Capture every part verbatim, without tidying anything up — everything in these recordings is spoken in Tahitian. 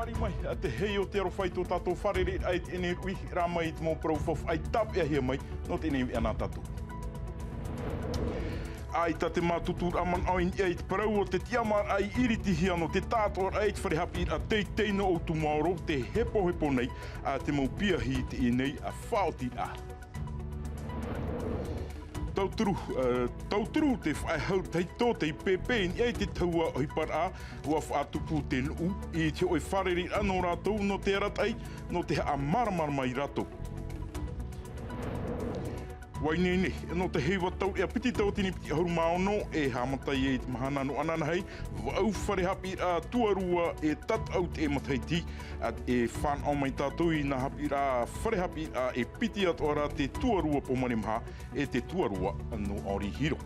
Haere mai a te hei o te aroha i tō tātou fārereiraʻa i teie nei ruʻi, rā mai i te mau parau faufaʻa i tāpeʻahia mai nō teie nei ana tātou. ʻAita te mātuturaʻa manaʻo i niʻa i te parau o te tiʻamāraʻa i iritihia nō te tāʻatoʻaraʻa i te fare haʻapiʻiraʻa teitei nō Ōutumaoro, tē hepohepo nei a te mau piahi i teie nei faʻaotiraʻa. Tauturu, eh, tauturu te faʻehau tahito tei pēpē i niʻa i te tahua ʻohiparaʻa, ʻua faʻatupu te nuʻu i te hōʻē fārereiraʻa nō rātou nō te arataʻi, nō te haʻamāramarama ia rātou. Vaiiho nei, nō te heiva taureʻa piti tauatini piti ʻahuru mā ono, e haʻamata ai i te mahana nō ananahi, vaʻu fare haʻapiʻiraʻa tuarua e tataʻu i teie matahiti, ā, e fānaʻo mai tātou i nā haʻapiʻiraʻa, fare haʻapiʻiraʻa e piti atoʻa ra, te tuarua Pōmare Maha, e te tuarua nō Henri Hiro.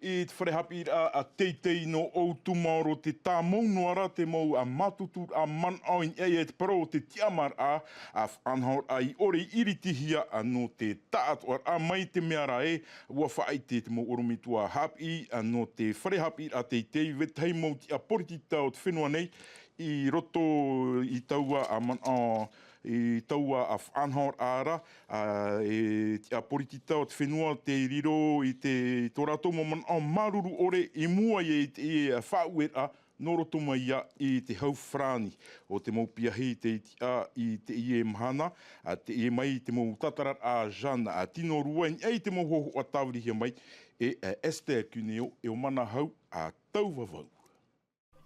I te fare haʻapiʻiraʻa teitei nō Ōutumaoro, tē tāmau noa ra te mau, ā, mātuturaʻa manaʻo i niʻa i te parau o te tiʻamāraʻa, ā, faʻanahoraʻa i ʻore i iritihia, ā, nō te tāʻatoʻaraʻa mai te mea ra ē, ʻua faʻaʻite te mau ʻorometua haʻapiʻi, ā, nō te fare haʻapiʻiraʻa teitei, vetahi mau tiʻa poritita o te fenua nei, i roto i taua, ā, manaʻo, i taua, ā, faʻanahoraʻa ra, ā, e tiʻa poritita o te fenua tei riro i te, i tō rātou mau manaʻo māuruuru ʻore i mua i teie, ā, faʻaueraʻa, nō roto mai ia i te hau farāni. ʻO te mau piahi tei tiʻa i teie mahana, ā, teie mai te mau tātararaʻa Jeanne, ā, Tinorua, i niʻa i te mau hōhoʻa tāvirihia mai e, ā, Esther Cuneo, e ʻo Manahau, ā, Tauvavau.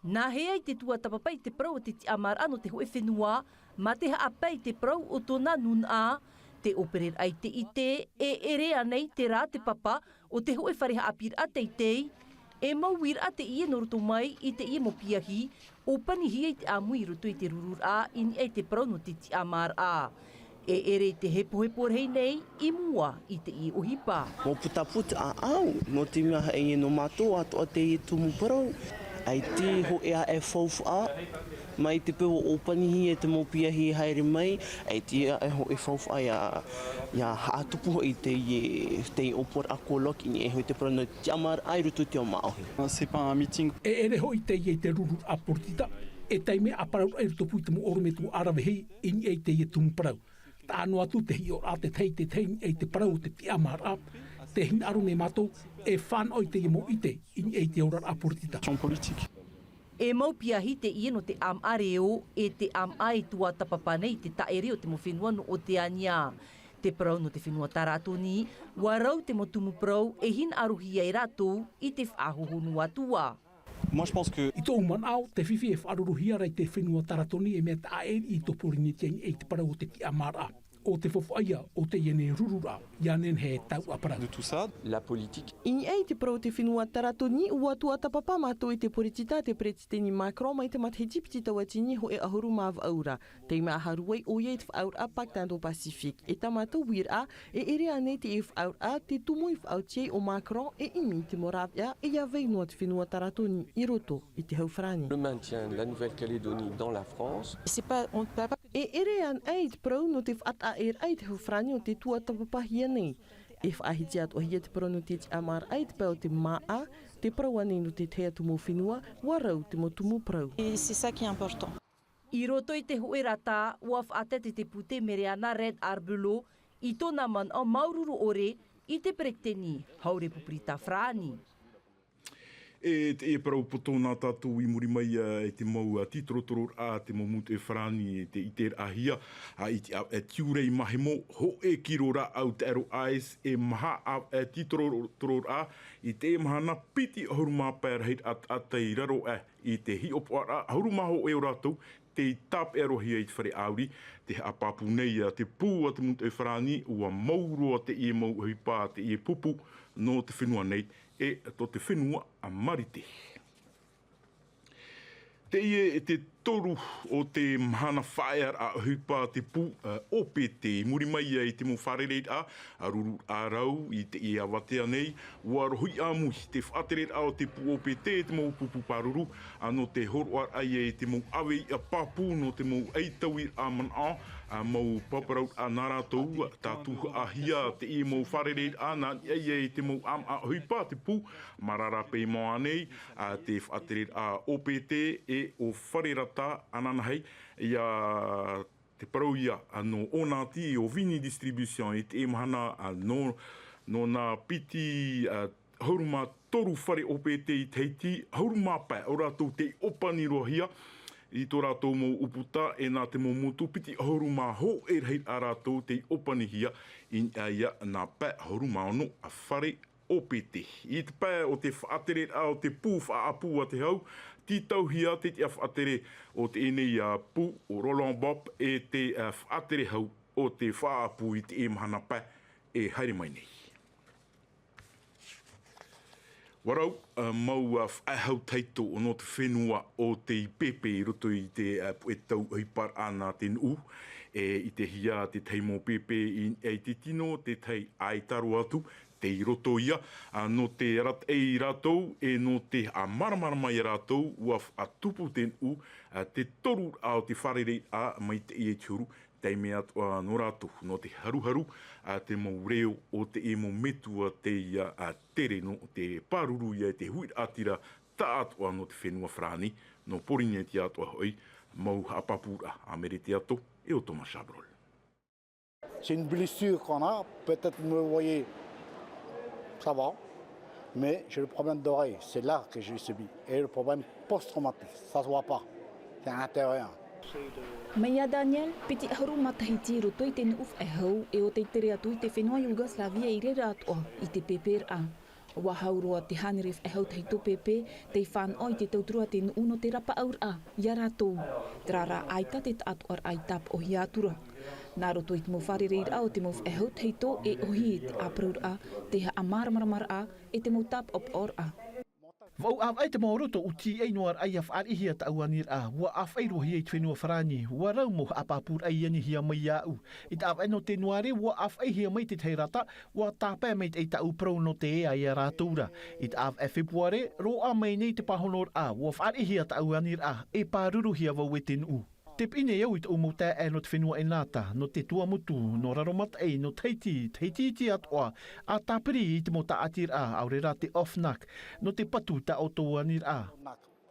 Nā hea i te tuatāpapa i te parau o te tiʻamāraʻa nō te hōʻē fenua, mā te haʻapae i te parau o tōna nūnaʻa, te ʻōpereraʻa i te ʻite, e ʻere ānei terā te papa o te hōʻē fare haʻapiʻiraʻa teitei, e mau uiraʻa teie nō roto mai i teie mau piahi, ʻōpanihia i te ʻāmui i roto i te rururaʻa i niʻa i te parau nō te tiʻamāraʻa. E ʻere i te hepohepo rahi nei i mua i teie ʻohipa. Mau putaputa ʻāʻau, nō te mea e nō mātou atoʻa teie tumu parau, ʻaita e hōʻē ā e faufaʻa, mai te peu ʻua ʻōpanihia te mau piahi e haere mai, ʻaita e hōʻē faufaʻa ia, ia haʻatupu hoʻi teie, teie ʻōpuaraʻa colloque i niʻa hoʻi te parau nō te tiʻamāraʻa i roto i te ao māʻohi. C'est pas un meeting. E ʻere hoʻi teie i te rururaʻa poritita, e taime ʻāparauraʻa i roto pū i te mau ʻorometua ravehi i niʻa i teie tumu parau. Taʻa noa atu te hiʻoraʻa tētahi i tētahi i niʻa i te parau o te tiʻamāraʻa, tē hinaʻaro nei mātou e fānaʻo i teie mau ʻite i niʻa i te oraraʻa poritita. E mau piahi teie nō te ʻāmaʻa reo, e te ʻāmaʻa e tuatāpapa nei i te taʻere o te mau fenua nō Oteania. Te parau nō te fenua Taratoni, ʻua rau te mau tumu parau e hinaʻarohia e rātou i te faʻahohonu atu ā. Moi, je pense que I tōʻu manaʻo, te fifi e faʻaruruhia ra i te fenua Taratoni e mea taʻa ʻē i tō Pōrīnetia i niʻa i te parau o te tiʻamāraʻa. ʻO te faufaʻa ia o teie nei rururaʻa, ʻia nehenehe e tauʻa parau. De tout ça, la politique. I niʻa i te parau o te fenua Taratoni, ʻua tuatāpapa mātou i te poritita a te peretiteni Macron mai te matahiti piti tauatini hōʻē ʻahuru mā vaʻu ra. Tei māharu ai ʻoia i te faʻaauraʻa Pacte Indo-Pacifique. E tā mātou uiraʻa, e ʻere ānei teie faʻaauraʻa, te tumu i faʻaoti ai ʻo Macron e ʻimi i te mau rāveʻa e ʻia vai noa te fenua Taratoni i roto i te hau Farāni. Le maintien de la Nouvelle-Calédonie dans la France. C'est pas, on ne peut pas. E ʻere ānei te parau nō te faʻataʻaʻēraʻa i te hau Farāni o te tuatāpapahia nei. E faʻahiti atoʻahia te parau nō te tiʻamāraʻa i te pae o te māʻa, te parau ānei nō te tahi atu mau fenua, ʻua rau te mau tumu parau. Et c'est ça qui est important. I roto i te hōʻē rata, ʻua faʻatae te pūtē Mereana Reed-Arbelot i tōna manaʻo māuruuru ʻore i te peretiteni hau Repupirita Farāni. E teie parau poto nā tātou i muri mai, ā, i te mau, ā, tītorotororaʻa, te mau mūtoʻi Farāni, te ʻiteraʻahia, ā, i te ʻāvaʻe tiurai mahemo, hōʻē kiro rāʻau taʻero ice, e maha ʻāvaʻe tītorotororaʻa, i teie mahana piti ʻahuru mā pae rahiraʻa taʻata i raro aʻe i te hiʻopoʻaraʻa, ʻahuru mā hōʻē o rātou, tei tāpeʻa roa hia i te fare ʻāuri, tē haʻapāpū nei, ā, te pū a te mūtoʻi Farāni, ʻua mau roa teie mau ʻohipa, teie pupu, nō te fenua nei, e tō te fenua a Marite. Teie e te toru o te mahana faʻaearaʻa ʻohipa te pū, ā, O P T, i muri mai ia i te mau fārereiraʻa, ā, rururaʻa rau i teie avatea nei, ua rohiʻa ʻāmui te faʻatereraʻa o te pū O P T e te mau pupu pāruru, ā, nō te hōroʻaraʻa ia i te mau ʻaveiʻa pāpū nō te mau ʻaitauiraʻa manaʻo, ā, mau paparauraʻa nā rātou, ā, tātuhaʻahia teie mau fārereiraʻa nā niʻa ia i te mau ʻāmaʻa ʻohipa te pū, mā rāpae mau ānei, ā, te faʻatereraʻa O P T e ʻo Fare Rata ananahi, ia te parau ia, ā, nō Onati, ʻo Vini Distribution, i teie mahana, ā, nō, nō nā piti, ā, ʻahuru mā toru fare O P T i Tahiti, ʻahuru mā pae o rātou tei ʻōpani roa hia i tō rātou mau ʻūputa, e nā te mau motu piti ʻahuru mā hōʻē rahi a rātou tei ʻōpani hia i niʻa ia nā pae ʻahuru mā ono a fare O P T. I te pae o te faʻatereraʻa o te pū faʻaʻapu a te hau, tītauhia te tiʻa faʻatere o teie nei, ā, pū ʻo Roland Bopp e te, ā, faʻatere hau o te faʻaʻapu i teie mahana pae e haere mai nei. Ua rau, ā, mau, ā, faʻehau tahito nō te fenua o tei pēpē i roto i te, ā, puʻe tau ʻohiparaʻa nā te nuʻu, e ʻitehia te tahi mau pēpē i niʻa i te tino, te tahi ʻaita roa atu, tei roto ia, ā, nō te arataʻi ia rātou, e nō te haʻamāramarama ia rātou, ua faʻatupu te nuʻu, ā, te toruraʻa o te fārereiraʻa mai teie i te huru, taime atoʻa nō rātou, nō te haruharu, ā, te mau reo o teie mau metua tei, ā, tere nō te pāruru ia i te huiraʻatira taʻatoʻa nō te fenua Farāni, nō Pōrīnetia atoʻa hoʻi, mau haʻapāpūraʻa a Mere Tiato e ʻo Thomas Chabrol. C'est une blessure qu'on a, peut-être vous me voyez, ça va, mais j'ai le problème d'oreille, c'est là que j'ai subi. Et le problème post-traumatique, ça se voit pas, c'est à l'intérieur. Mai iā Daniel, piti ʻahuru matahiti i roto i te nuʻu faʻehau, e ʻo tei tere atu i te fenua Iugoslavia i reira atoʻa i te pēpēraʻa. Ua hau roa te hānere faʻehau tahito pēpē tei fānaʻo i te tauturu a te nuʻu nō te rapaʻauraʻa ia rātou. Terā rā, ʻaita te taʻatoʻaraʻa i tāpaʻohia atu ra. Nā roto i te mau fārereiraʻa o te mau faʻehau tahito e ʻohi i te ʻāparauraʻa, te haʻamāramaramaraʻa, e te mau tāpaʻopaʻoraʻa. Vau ʻāvaʻe te mau roto ʻuti ai noa raʻa ia fāriʻihia taʻu aniraʻa, ua ʻāfaʻi roa hia i te fenua Farāni, ua rau mau haʻapāpūraʻa i anihia mai iāʻu. I te ʻāvaʻe nō Tenuare, ua ʻāfaʻihia mai te tahi rata, ua tāpae maitaʻi taʻu parau nō te ea ia rātou ra. I te ʻāvaʻe Fepuare, roaʻa mai nei te pāhonoraʻa, ua fāriʻihia taʻu aniraʻa, e pāruruhia vau e te nuʻu. Te piʻi nei au i taʻu mau taeaʻe nō te fenua ʻEnata, nō te Tuamotu, nō Raromataʻi, nō Tahiti, Tahiti iti atoʻa, ʻa tāpiri i te mau tāʻatiraʻa, ʻaore rā te OFNAC, nō te patu tā ʻoutou aniraʻa.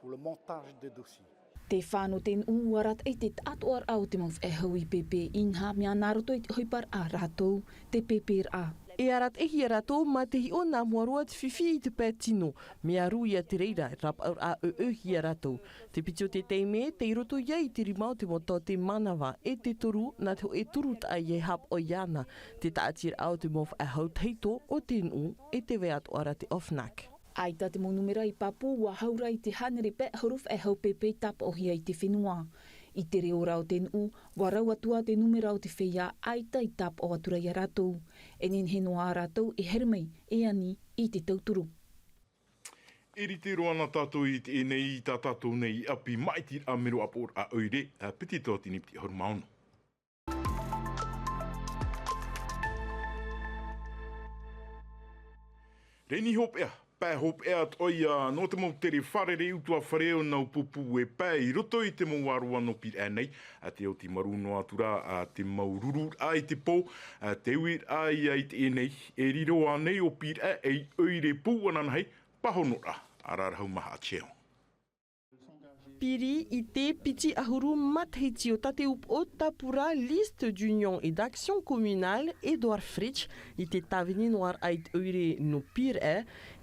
Pour le montage des dossiers. Te fā nō te nuʻu, ua arataʻi te taʻatoʻaraʻa o te mau faʻehau i pēpē, inaha mea nā roto i te ʻohiparaʻa rātou te pēpēraʻa. E arataʻihia rātou mā te hiʻo nā mua roa te fifi i te pae tino, mea rū ia te reira, rapaʻauraʻa ʻoʻohia rātou. Te piti o te taime, tei roto ia i te rima o te moto o te manava, e te toru, nā te hōʻē turutaʻa ia e haʻapaʻo iāna, te tāʻatiraʻa o te mau faʻehau tahito o te nuʻu, e te vai atoʻa ra te OFNAC. ʻAita te mau nūmera i pāpū, ua hau ra i te hānere pae ʻahuru faʻehau pēpē i tāpaʻohia i te fenua. I te reo ra o te nuʻu, ua rau atu ā te nūmera o te feiā ʻaita i tāpaʻo atu ra ia rātou. E nehenehe noa ā rātou e haere mai e ani i te tauturu. E rite roa na tātou i teie nei, i tā tātou nei ʻāpī māʻitiraʻa mero ʻāpoʻoraʻa ʻoire, ā, piti tauatini piti ʻahuru mā ono. Reni hopeʻa, pae hopeʻa atoʻa ia nō te mau tere fārerei ʻutuāfare ʻo nau pupu e pae i roto i te mau ʻāroa nō Pīraʻe nei, ā, te oti marū noa atu rā, ā, te mau rururaʻa i te pō, ā, te uiraʻa ia i teie nei, e riro ānei ʻo Pīraʻe ei ʻoire pū ananahi, pāhonoraʻa a Rarahu Maha Cheong. Piri i te piti ʻahuru matahiti o tā te upoʻo tāpura Liste d'Union et d'Action Communale, Édouard Fritch, i te tāvini noa raʻa i te ʻoire nō Pīraʻe.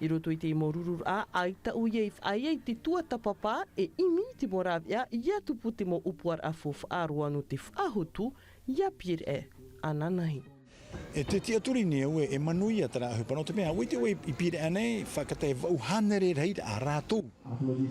I roto i te mau rururaʻa, ʻaita ʻoia i faʻaea i te tuatāpapa e ʻimi i te mau rāveʻa ia tupu te mau ʻōpuaraʻa faufaʻa roa nō te faʻahotu ia Pīraʻe ananahi. E te tiʻaturi nei au e, e manuia terā ʻohipa nō te mea, ʻua ʻite ʻoe i Pīraʻe nei, faʻakata e vaʻu hānere rahiraʻa rātou.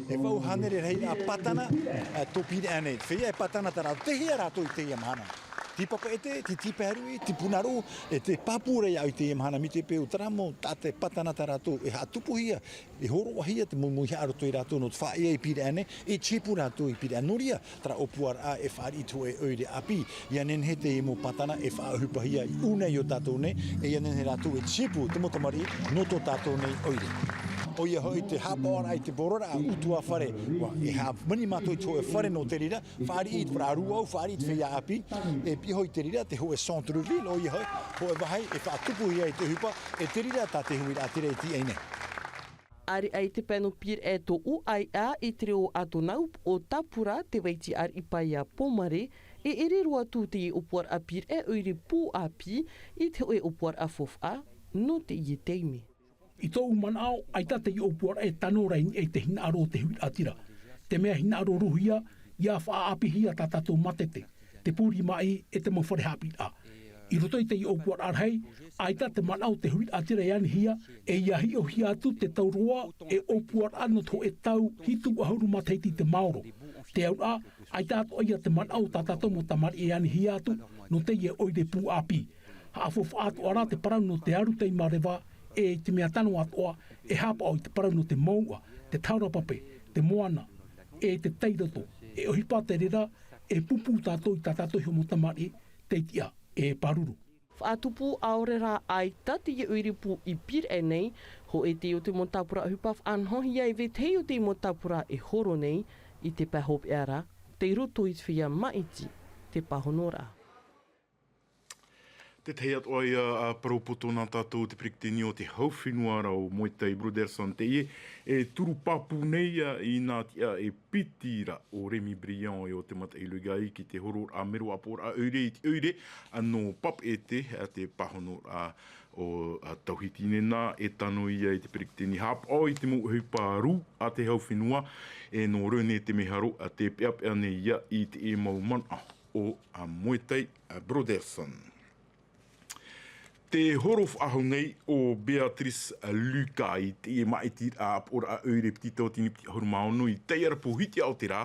E vaʻu hānere rahiraʻa Pātana, ā, tō Pīraʻe nei. Feiā e Pātana terā, tei hea rātou i teie mahana? Te papeʻete, te tīpaeruʻi, te pūnaru, e te pāpū ra iāʻu i teie mahana mai te peu, terā mau tātaʻi pātana tā rātou e haʻatupuhia, e hōroʻahia te mau mauihaʻa roto ia rātou nō te faʻaea i Pīraʻe nei, e tipu rātou i Pīraʻe. Nō reira, terā ʻōpuaraʻa e fāriʻi i te hōʻē ʻoire ʻāpī, ʻia nehenehe teie mau pātana e faʻaʻohipahia i ʻū nei o tātou nei, e ʻia nehenehe rātou e tipu te mau tamariʻi nō tō tātou nei ʻoire. ʻOia hoʻi te haʻapaʻoraʻa i te poroʻraʻa ʻutuāfare, ʻua, e haʻamani mātou i te hōʻē fare nō te reira, fāriʻi i te parau ʻāpī, fāriʻi i te feiā ʻāpī, e pihaʻi i te reira, te hōʻē centre-ville, ʻoia hoʻi, hōʻē vāhi, e faʻatupuhia i te ʻohipa, e te reira tā te huiraʻatira i tīaʻi nei. ʻAreʻa i te pae nō Pīraʻe tōʻu ʻaiʻa i te reo a tōna upoʻo tāpura te vaiti ariʻi pae iā Pōmare, e ʻere roa atu teie ʻōpuaraʻa Pīraʻe ʻoire pū ʻāpī i te hōʻē ʻōpuaraʻa faufaʻa nō teie taime. I tōʻu manaʻo, ʻaita teie ʻōpuaraʻa e tano ra i niʻa i te hinaʻaro o te huiraʻatira. Te mea hinaʻaro roa ia, ʻia faʻaʻāpīhia tā tātou mātete, te pūrī maʻi, e te mau fare haʻapiʻiraʻa. I roto i teie ʻōpuaraʻa rahi, ʻaita te manaʻo o te huiraʻatira e anihia, e ʻia hiʻohia atu te tauroa e ʻōpuaraʻa nō te hōʻē tau hitu ʻahuru matahiti i te maoro. Te auraʻa, ʻaita atoʻa ia te manaʻo o tā tātou mau tamariʻi e anihia atu nō teie ʻoire pū ʻāpī. Haʻafaufaʻa atoʻa rā te parau nō te aru tei mareva, e i te mea tano atoʻa, e haʻapaʻo i te parau nō te mouʻa, te tahora pape, te moana, e te tairoto, e ʻohipa te reira, e pūpū tātou i tā tātou iho mau tamariʻi, tei tiʻa, e pāruru. Faʻatupu ʻaore rā ʻaita teie ʻoire pū i Pīraʻe nei, hōʻē teie o te mau tāpura ʻohipa faʻanahohia e vetahi o te mau tāpura e horo nei, i te pae hopeʻa ra, tei roto i te feiā māʻiti, te pāhonoraʻa. Tētahi atoʻa ia, ā, parau poto nā tātou te peretiteni o te hau fenua ra ʻo Moetai Brotherson teie, e turu pāpū nei, ā, i nā tiʻa e piti ra ʻo Rémy Brillant e ʻo te mataʻi Legaye ki te hororaʻa mero ʻāpoʻoraʻa ʻoire i te ʻoire, ā, nō Papeʻete, ā, te pāhonoraʻa ʻo, ā, Tauhiti Nena e tano ia i te peretiteni haʻapaʻo i te mau ʻohipa rū a te hau fenua, e nō René Temeharo, ā, tē peʻapeʻa nei ia i te mau manaʻo o, ā, Moetai, ā, Brotherson. Te horo faʻahou nei ʻo Béatrice Lucas i te māʻitiraʻa ʻāpoʻoraʻa ʻoire piti tauatini piti ʻahuru mā ono i Taiʻarapu Hitiaʻōtera,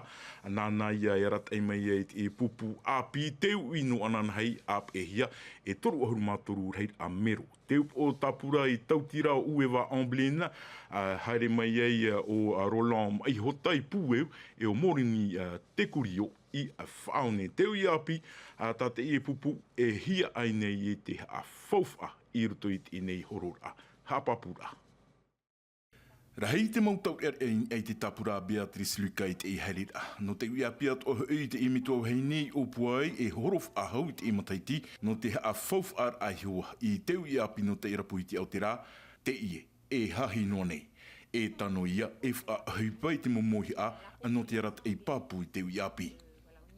nāna ia e arataʻi mai ai i te pupu ʻāpī, tē uʻi noa ananahi ʻāpeʻehia e toru ʻahuru mā toru rahiraʻa mero. Te upoʻo tāpura i Tautira ʻo Ueva Amblin, ā, haere mai ai ʻo Roland Maihota i Pūeu, e ʻo Morini, ā, Tekurio i Faʻaone. Te uʻi ʻāpī, ā, tā teie pupu e hiaʻai nei i te haʻafaufaʻa i roto i teie nei hororaʻa. Haʻapāpūraʻa. Rahi te mau taureʻareʻa i niʻa i te tāpura a Béatrice Lucas i teie haereraʻa. Nō te uʻi ʻāpī atoʻa hoʻi i teie metua vahine i ʻōpua ai e horo faʻahou i teie matahiti, nō te haʻafaufaʻaraʻa iho ā i te uʻi ʻāpī nō Taiʻarapu Hitiaʻōtera, teie e hahi noa nei. E tano ia e faʻaʻohipa i te mau mauihaʻa nō te arataʻi pāpū i te uʻi ʻāpī.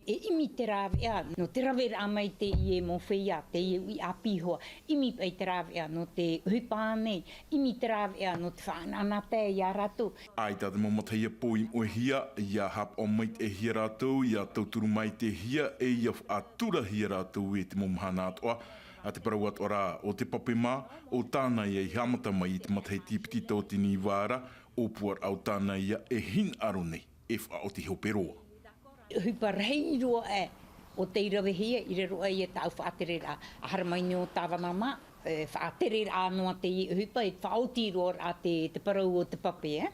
E ʻimi te rāveʻa nō te raveraʻa mai teie mau feiā, teie uʻi ʻāpī hoʻi. ʻImi paʻi te rāveʻa nō te ʻohipa nei, ʻimi te rāveʻa nō te faʻanaʻanatae ia rātou. ʻAita te mau matahiti pō i moʻehia, ʻia haʻapaʻo maitaʻihia rātou, ʻia tauturu maitaʻihia, e ʻia faʻaturahia rātou e te mau mahana atoʻa. ʻA te parau atoʻa rā o te pape mā, ʻo tāna ia i haʻamata mai i te matahiti piti tauatini iva ra, ʻōpuaraʻa ʻo tāna ia e hinaʻaro nei e faʻaoti hope roa. ʻOhipa rahi roa ē, ʻo tei ravehia i reira ē tāʻu faʻatereraʻa. ʻA haere mai nei ʻo Tāvana mā, e, faʻatereraʻa noa teie ʻohipa, e faʻaoti roa ra te, te parau o te pape, e.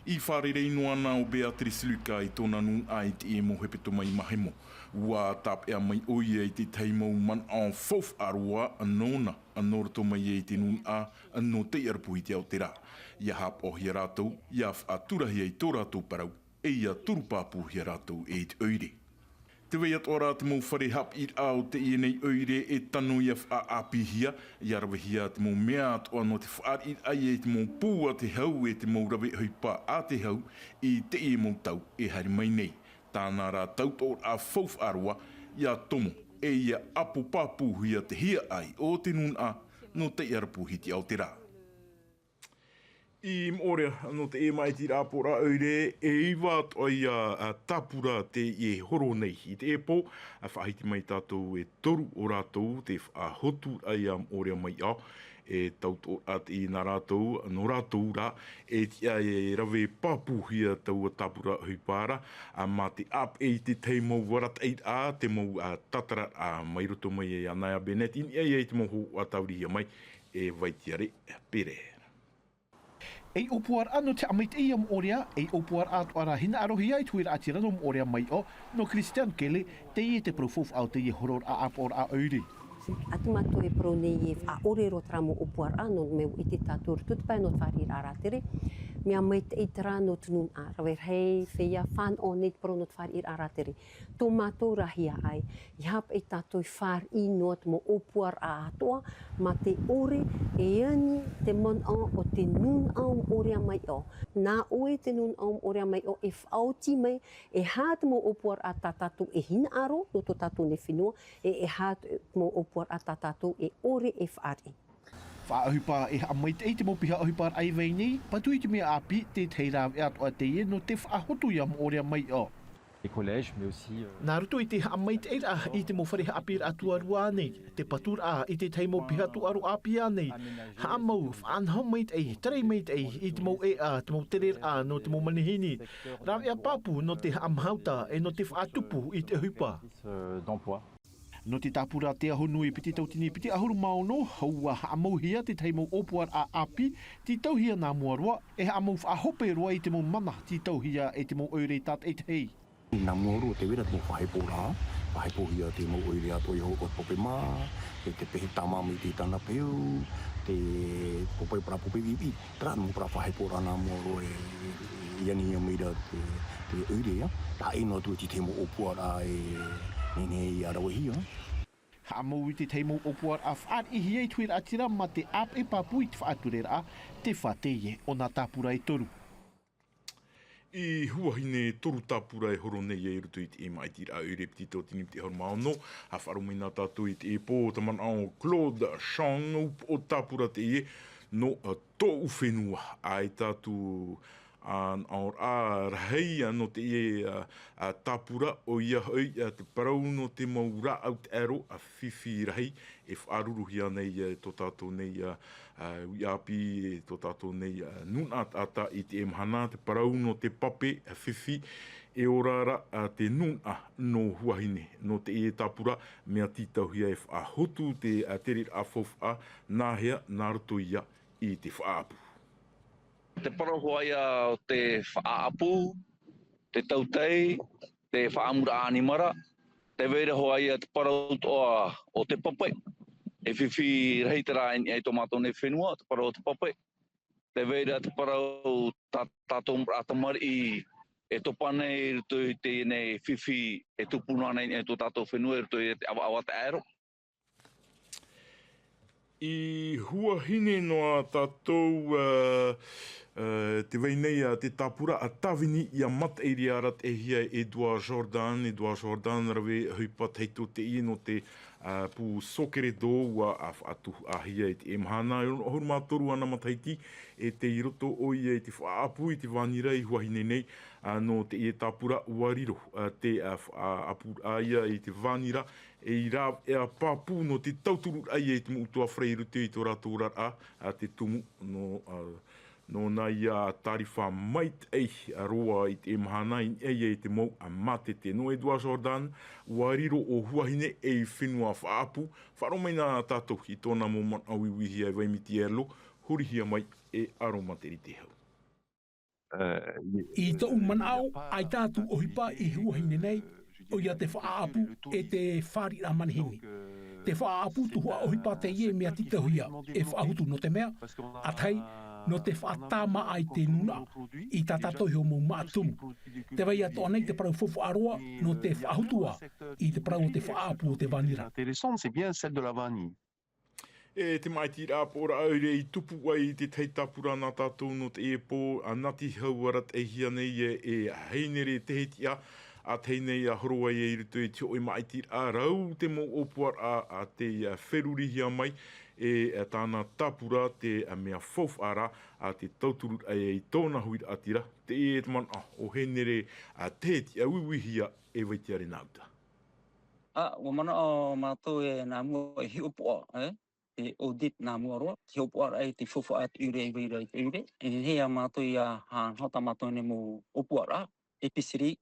I fārerei noa na ʻo Béatrice Lucas i tōna nūnaʻa i teie mau hepetoma i mahemo. ʻUa tāpeʻa mai ʻoia i te tahi mau manaʻo faufaʻa roa nōna, nō roto mai ai i te nūnaʻa nō Taiʻarapu Hitiaʻōtera. ʻIa haʻapaʻohia rātou, ʻia faʻaturahia i tō rātou parau, e ʻia turu pāpūhia rātou e te ʻoire. Tē vai atoʻa ra te mau fare haʻapiʻiraʻa o teie nei ʻoire e tano ʻia faʻaʻāpīhia, ʻia ravehia te mau mea atoʻa nō te fāriʻiraʻa i te mau pū a te hau e te mau rave ʻohipa a te hau i teie mau tau e haere mai nei. Tāna rā tautoʻoraʻa faufaʻa roa, ʻia tomo, e ʻia ʻapo pāpūhia te hiaʻai o te nūnaʻa nō Taiʻarapu Hitiaʻōtera. I Moʻorea, nō teie māʻitiraʻa ʻāpoʻoraʻa ʻoire, e iva atoʻa ia, ā, tāpura tei horo nei. I teie pō, ā, faʻahiti mai tātou e toru o rātou, te faʻahoturaʻa ia Moʻorea mai ʻo, e tautoʻoraʻa teie nā rātou, nō rātou rā, e tiʻa e rave pāpūhia taua tāpura ʻohipa ra, ā, mā te ʻāpeʻe i te tahi mau arataʻiraʻa, te mau, ā, tātararaʻa mai roto mai iā Naya Bennett, i niʻa i te mau hōhoʻa tāvirihia mai e Vaitiare Pere. Ei ʻōpuaraʻa nō te haʻamaitaʻi ia moʻorea, ei ʻōpuaraʻa atoʻa ra hinaʻarohia i te huiraʻatira nō moʻorea maiʻo, nō Christian Kele, teie te parau faufaʻa o teie hororaʻa ʻāpoʻoraʻa ʻoire. ʻĀ tū mātou e parau nei e faʻaʻore roa terā mau ʻōpuaraʻa, nō te mea ʻua ʻite tātou i roto i te pae nō te fāriʻiraʻa rātere, mea maitaʻi terā nō te nūnaʻa, rave rahi, feiā, fānaʻo nei te parau nō te fāriʻiraʻa rātere. Tō mātou rahea ʻae, ʻeiaha paʻi tātou e fāriʻi noa te mau ʻōpuaraʻa atoʻa, mā te ʻore e ani te manaʻo o te nūnaʻa o moʻorea maiʻo. Nā ʻoe te nūnaʻa o moʻorea maiʻo e faʻaoti mai, e aha te mau ʻōpuaraʻa tā tātou e hinaʻaro nō tō tātou nei fenua, e, e aha te mau ʻōpuaraʻa tā tātou e ʻore e fāriʻi. Faʻaʻohipa e haʻamaitaʻi te mau piha ʻohiparaʻa i vai nei, patu i te mea ʻāpī, te tahi rāveʻa atoʻa teie nō te faʻahotu ia moʻorea maiʻo. Les collèges, mais aussi, euh, Nā roto i te haʻamaitaʻiraʻa i te mau fare haʻapiʻiraʻa tuarua nei, te paturaʻa i te tahi mau piha tūʻaro ʻāpī ānei, haʻamau, faʻanaho maitaʻi, tarai maitaʻi i te mau ʻēʻa, te mau tereraʻa nō te mau manihini, rāveʻa pāpū nō te haʻamāuta e nō te faʻatupu i te ʻohipa. Euh, d'emploi. Nō te tāpura Te Aho Nui piti tautini piti ʻahuru mā ono, ʻua haʻamauhia te tahi mau ʻōpuaraʻa ʻāpī, tītauhia nā mua roa, e haʻamau faʻahope roa i te mau mana tītauhia e te mau ʻoire tātaʻitahi. Nā mua roa te vera te mau faʻaheporaʻa, faʻahepohia te mau ʻoire atoʻa i hōʻē pape mā, te, te pehe tāmā mai te tāna peu, te pape parau pape vivi, terā mau parau faʻaheporaʻa nā mua roa e, e, e anihia mai ra te, te ʻoire, ā. Taʻa ʻē noa atu i te tahi mau ʻōpuaraʻa e nehenehe ia ravehia. Haʻamau i te tahi mau ʻōpuaraʻa fāriʻihia i te huiraʻatira mā te ʻāpeʻe pāpū i te faʻatureraʻa, te fā teie o nā tāpura e toru. I Huahine toru tāpura e horo nei i roto i te maʻitiraʻa ʻoire piti tautini piti ʻahuru mā ono, ā, faʻaroʻo mai na tātou i te pō, te manaʻo o Claude Chang, upoʻo tāpura teie nō, ā, tōʻu fenua, ā, e tātou, ā, ʻaore rā, rahi, ā, nō teie, ā, ā, tāpura, ʻoia hoʻi, ā, te parau nō te mau rāʻau taʻero, ā, fifi rahi, e faʻaruruhia nei, ā, tō tātou nei, ā, ā, uiʻāpī, e tō tātou nei, ā, nūnaʻa taʻata i teie mahana, te parau nō te pape, ā, fifi, e ora ra, ā, te nūnaʻa nō Huahine, nō teie tāpura, mea tītauhia e faʻahotu te, ā, tereraʻa faufaʻa, nāhea, nā roto ia i te faʻaʻapu. Te parau hoʻi ïa o te faʻaʻapu, te tautai, te faʻaʻamuraʻa ʻanimara, tē vai ra hoʻi ïa te parau atoʻa o te pape, e fifi rahi terā i niʻa i tō mātou nei fenua, te parau o te pape, tē vai ra te parau tā tātou mau tamariʻi e topa nei i roto i teie nei fifi e tupu noa nei i niʻa i tō tātou fenua, i roto i te ʻavaʻava taʻero. I Huahine noa tātou, ā, ā, tē vai nei, ā, te tāpura a Tāvini ʻia mataʻi ra, ʻia arataʻihia e Edouard Jordan, Edouard Jordan, rave ʻohipa tahito teie nō te, ā, pū Soccer Edo, ʻua, ā, faʻatuhaʻahia i teie mahana, e ono ʻahuru mā toru āna matahiti, e tei roto ʻoia i te faʻaʻapu i te vānira i Huahine nei, ā, nō teie tāpura ʻua riro, ā, te, ā, faʻaʻapuraʻa ïa i te vānira, ei rāveʻa pāpū nō te tautururaʻa i te mau ʻutuāfare i roto i tō rātou oraraʻa, ā, te tumu nō, ā, nō nā ia tārifa maitaʻi roa i teie mahana i niʻa i te mau, ā, mātete. Nō Edouard Jordan, ʻua riro ʻo Huahine ei fenua faʻaʻapu, faʻaroʻo mai na tātou i tōna mau manaʻo uiuihia e Vaimiti Elo, hurihia mai e Aromaterite Hau. I tōʻu manaʻo, ʻaita atu ʻohipa i Huahine nei, ʻoia te faʻaʻapu e te fāriʻiraʻa manihini. Te faʻaʻapu tuhaʻa ʻohipa teie mea tītauhia e faʻahotu, nō te mea, ʻa tahi, nō te faʻatāmāʻa i te nūnaʻa, i tā tātou iho mau māʻa tumu. Tē vai atoʻa nei te parau faufaʻa roa, nō te faʻahotu ā, i te parau o te faʻaʻapu o te vānira. Intéressante, c'est bien celle de la vanille. E te maʻitiraʻa ʻāpoʻoraʻa ʻoire i tupu ai i te tahi tāpura nā tātou nō teie pō, ā, nā te hau arataʻihia nei e, e Hēnere Tehetiʻa, ā, teie nei ʻa horo ai i roto i te hōʻē maʻitiraʻa rau te mau ʻōpuaraʻa, ā, tei, ā, ferurihia mai e, ā, tāna tāpura te, ā, mea faufaʻa ra, ā, te tautururaʻa i tōna huiraʻatira, teie te manaʻo o Hēnere, ā, Tehetiʻa, uiuihia e Vaitiare Nauta. Ā, ʻua manaʻo mātou e nā mua i hiʻopoʻa, e? te audit nā mua roa, te hopoʻaraʻa i te faufaʻa atu ʻoire i reira i te ʻoire. E nehenehe iā mātou ia faʻanaho tā mātou nei mau ʻōpuaraʻa, épicerie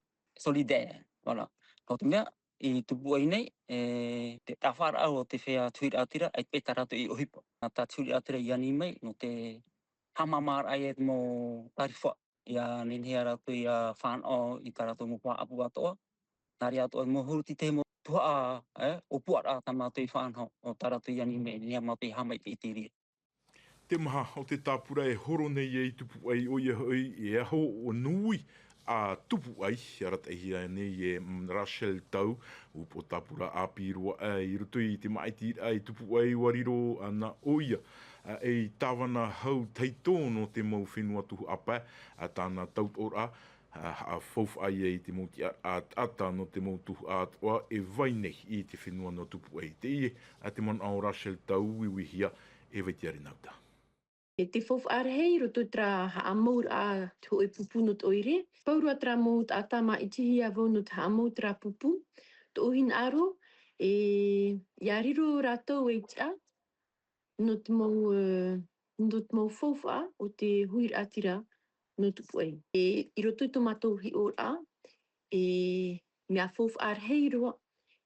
solidaire. Voilà. Nō te mea, i Tupuaʻi nei, e, te tāfaʻaraʻa o te feiā tuiraʻatira, ʻaita paʻi tā rātou i ʻohipa. Nā tā tuiraʻatira i ani mai, nō te haʻamāmāraʻa ia te mau tarifa, ia nehenehe iā rātou ia fānaʻo i tā rātou mau faʻaʻapu atoʻa. Nā reira atoʻa mau huru tei te mau tuhaʻa, e, ʻōpuaraʻa tā mātou i faʻanaho, o tā rātou i ani mai, nehenehe iā mātou e haʻamaitaʻi i te reira. Te maha o te tāpura e horo nei e i Tupuaʻi, ʻoia hoʻi e aho nui a Tupuaʻi, arataʻihia nei e Rachel Tau, upoʻo tāpura ʻāpī roa, e, i roto i te māʻitiraʻa i Tupuaʻi, ʻua riro ana ʻoia, e, ei tāvana hau tahito nō te mau fenua tuhaʻa pae, a tāna tautoʻoraʻa, a, haʻafaufaʻa ia i te mau tiʻaraʻa taʻata nō te mau tuhaʻa atoʻa e vai nei i te fenua nō Tupuaʻi. Teie, a te manaʻo o Rachel Tau, uiuihia e Vaitiare Nauta. E te faufaʻa rahi i roto i terā haʻamauraʻa te hōʻē pupu nō te ʻoire. Pauroa terā mau taʻata māʻitihia vau nō te haʻamau terā pupu. Tōʻu hinaʻaro, e, ia riro rātou ei tiʻa, nō te mau, e, nō te mau faufaʻa o te huiraʻatira nō Tupuaʻi. E, i roto i tō mātou hiʻoraʻa, e, mea faufaʻa rahi roa,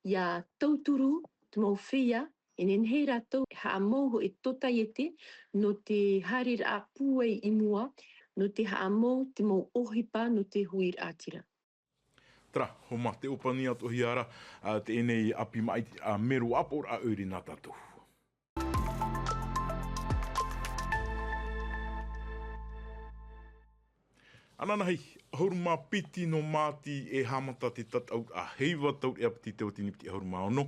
ia tauturu te mau feiā, e nehenehe rātou e haʻamau hōʻē tōtaiete, nō te haereraʻa pūai i mua, nō te haʻamau te mau ʻohipa nō te huiraʻatira. Terā, homa te ʻōpani atoʻa ra, a, teie nei ʻāpī māʻiti, a, mero ʻāpoʻoraʻa ʻoire nā tātou. Ananahi, ʻahuru mā piti nō Māti e haʻamata te tataʻuraʻa heiva taureʻa piti tauatini piti ʻahuru mā ono,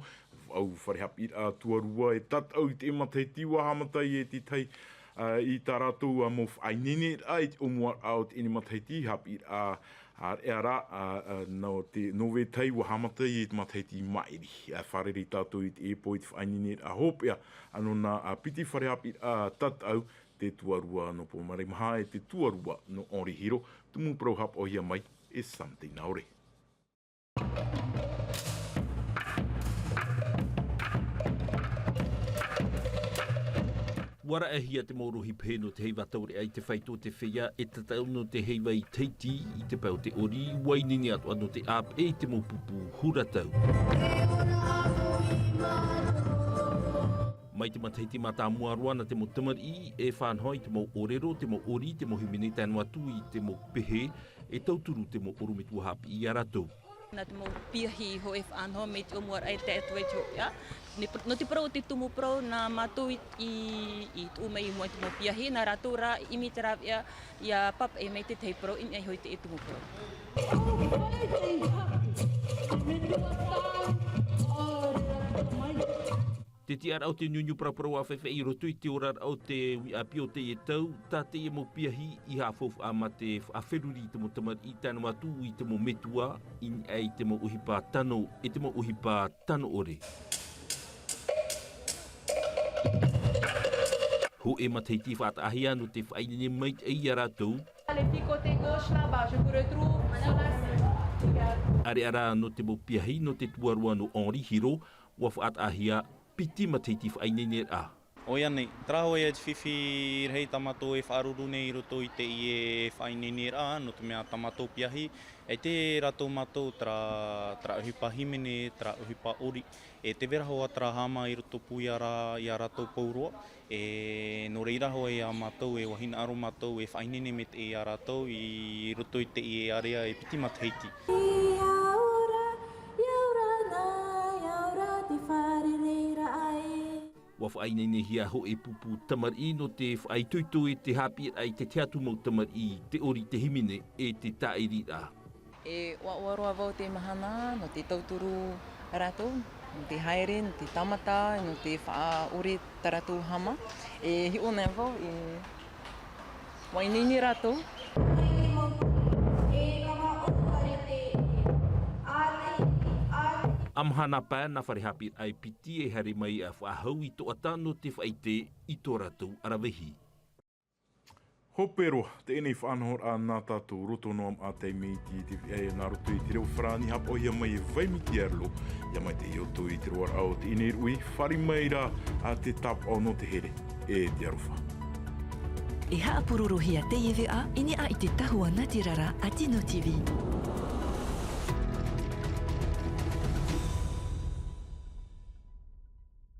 vaʻu fare haʻapiʻiraʻa tuarua e tataʻu i teie matahiti, ʻua haʻamata e te tahi, a, i tā rātou, a, mau faʻaineineraʻa i te ʻōmuaraʻa o teie matahiti, haʻapiʻiraʻa ʻāreʻa ra, a, a, nō te, nō vetahi ʻua haʻamata i te matahiti i maʻiri. A, fārerei tātou i te ʻēpō i te faʻaineineraʻa hopeʻa, a, nō nā, a, piti fare haʻapiʻiraʻa tataʻu, te tuarua nō Pōmare Maha e te tuarua nō Henri Hiro, tumu parau haʻapaʻohia mai e Sam Teinaore. ʻUa raʻehia te mau rohi pehe nō te heiva taureʻa i te faito o te feiā e tataʻu nō te heiva i Tahiti i te pae o te ʻori, ʻua ineine atoʻa nō te ʻāpeʻe i te mau pupu huratau. Mai te matahiti mātāmua roa nā te mau tamariʻi e faʻanaho i te mau ʻōrero, te mau ʻori, te mau hīmene tae noa atu i te mau pehe, e tauturu te mau ʻorometua haʻapiʻi ia rātou. Nā te mau piahi iho e faʻanaho mai te ʻōmuaraʻa e tae atu ai te hopeʻa. Nō te parau o te tumu parau, nā mātou i, i, i tuʻu mai i mua i te mau piahi, nā rātou rā i ʻimi te rāveʻa ʻia pāpaʻi mai te tahi parau, ʻimi ai hoʻi te tumu parau. Te tiʻaraʻa o te niuniu paraparau ʻāfaifai i roto i te oraraʻa o te uʻi ʻāpī o teie tau, tā teie mau piahi i haʻafaufaʻa mā te faʻaferuri i te mau tamariʻi tae noa atu i te mau metua, i niʻa i te mau ʻohipa tano, e te mau ʻohipa tano ʻore. Hōʻē matahiti faʻataʻahia nō te faʻaineine maitaʻi ia rātou. Les filles côté gauche là-bas, je vous retrouve. Voilà. Obrigada. ʻĀreʻa rā nō te mau piahi nō te tuarua nō Henri Hiro, ʻua faʻataʻahia piti matahiti faʻaineineraʻa. ʻOia nei, terā hoʻi te fifi rahi tā mātou e faʻaruru nei i roto i teie faʻaineineraʻa, nō te mea tā mātou piahi, ʻaita rātou mātou terā, terā ʻohipa hīmene, terā ʻohipa ʻori, e tē vai ra hoʻi terā hama i roto pū ia rā, ia rātou pauroa, e nō reira hoʻi a mātou e ʻua hinaʻaro mātou e faʻaineine maitaʻi ia rātou i roto i teie area e piti matahiti. Ia ora, ia ora na, ia ora te fārereiraʻa e. ʻUa faʻaineinehia hōʻē pupu tamariʻi nō te faʻaitoito i te haʻapiʻiraʻa i te tahi atu mau tamariʻi i te ʻori, te hīmene, e te tāʻiriraʻa. E ʻoaʻoa roa vau te mahana nō te tauturu rātou, nō te haere, nō te tāmata, nō te faʻaʻore tā rātou hama. E hiʻo nei vau, e faʻaineine rātou. ʻA mahana pae, nā fare haʻapiʻiraʻa e piti e haere mai ʻia faʻahou i Toʻata nō te faʻaʻite i tō rātou ʻaravihi. Hope roa, teie nei faʻanahoraʻa nā tātou roto noa mā te mea i te veʻa nā roto i te reo farāni, haʻapaʻohia mai e Vaimiti Arlo. ʻIa mai te ʻoto i te roaraʻa o teie nei ruʻi, fāriʻi mai rā a te tāpaʻo nō te here, e te aroha. E haʻapurorohia teie veʻa i niʻa i te tahua nā te rara a Tino T V.